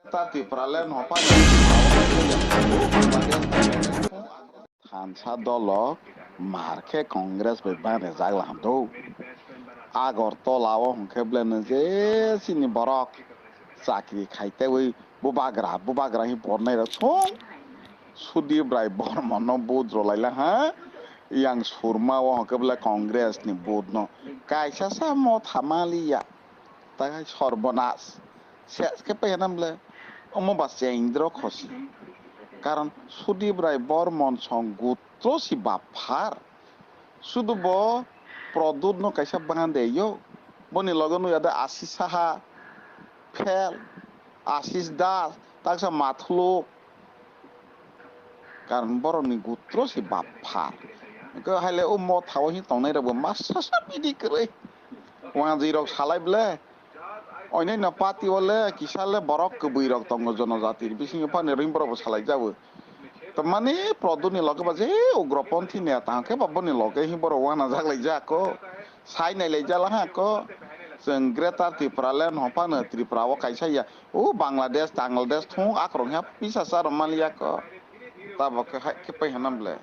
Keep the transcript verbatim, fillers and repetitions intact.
Greater Tipraland hophano thansa dolo mar khe Congress bai bang rejak laham do. Agartala o hwnkhe belai no je chini borok chakri khai teiwi bubagra, bubagra hi bornai rok song Sudip Rai Bormon no vote rwlai la ha. Yang Surma o hwnkhe belai Congress ni vote no kaisa samo thamaliya. Takai sorbonas. Ses khe paihana bwle. Omo ba chengdro khosi. Karon Sudip Rai Bormon song gutro si baphar. Sudu bo Produt no kaisa bande yo. Boni loge no yada Asis Saha, Phel, Asis Das, taksa Mathuluk. Karon borok ni gutro si baphar. Hwnkhe haile o motha o hi tongnai rok bo masa sa bidi kwrwi. Wanjwi rok salai bwle. Oinai no party o le kisa le borok kwbwi rok tongo, jonojati bisingo phani ring borok bo salai jago. Tamani Produt ni loge ba je ugroponthi neta hwnkhe ba boni loge hi borok wana jak lai jako. Sai nai lai jala ha ko. Chwng Greater Tipraland hophano Tripura o kaisa ya. O Bangladesh, Tangladesh thung akrong ha pisa cha rw maliya ko. Tabok khe hai khe pai hwnam le.